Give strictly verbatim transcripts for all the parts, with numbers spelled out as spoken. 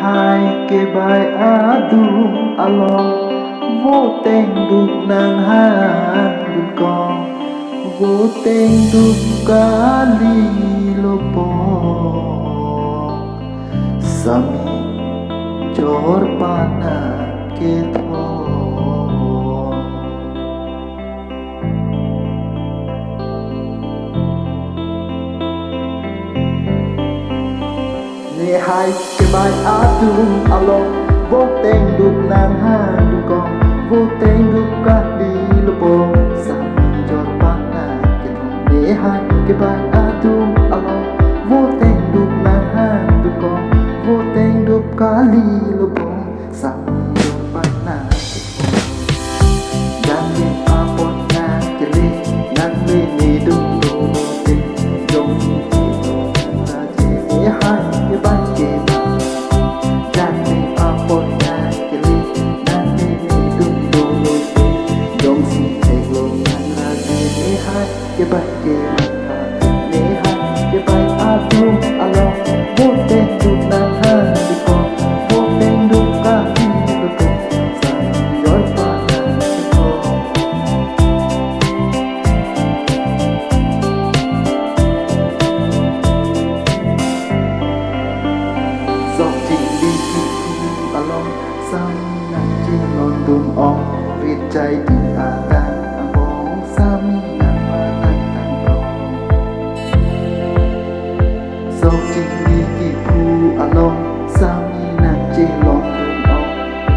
Hai kebai adung along, voteng duk nang hang dun kong, voteng duk kali lo pong, sami jorpan nang kethom. Ne hai kebai adung along, voteng duk nang hang dun kong, voteng duk kali lo pong, sami jorpan nang kethom. Ne hai kebai adung along, voteng duk nang hang dun kong, voteng duk kali lo pong, sami jorpan nang kethom. Dam ne apot nang kele, nang mene dun dolo te, jongsi theklong nang raje, ne hai kebai keman. Dam ne apot nang kele, nang mene dun dolo te, jongsi theklong nang raje, ne hai kebai keman. Ne hai kebai adung along, voteng duk nang hang dun kong, voteng duk kali lo pong, sami jorpan nang kethom. Sok chingki kiphu along, sami nang chelon dun ong, rit chai ding adang angbong, sami nang phanang tang tong. Sok chingki kiphu along, sami nang chelon dun ong,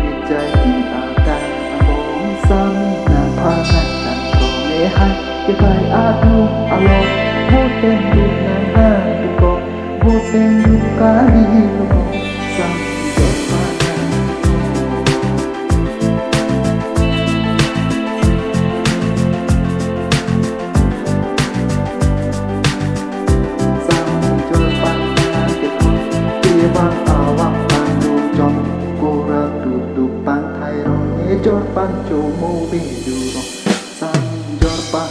rit chai ding adang angbong, sami nang phanang tang tong. Ne hai kebai adung along, voteng duk nang hang dun kong, voteng duk kali lo pong, sami jorpan nang kethom. Sami jorpan nang kethom, kevang awak pangdun chong, kora tutup pangthai rong, ne jorpan chomo bedu rong, sami jorpan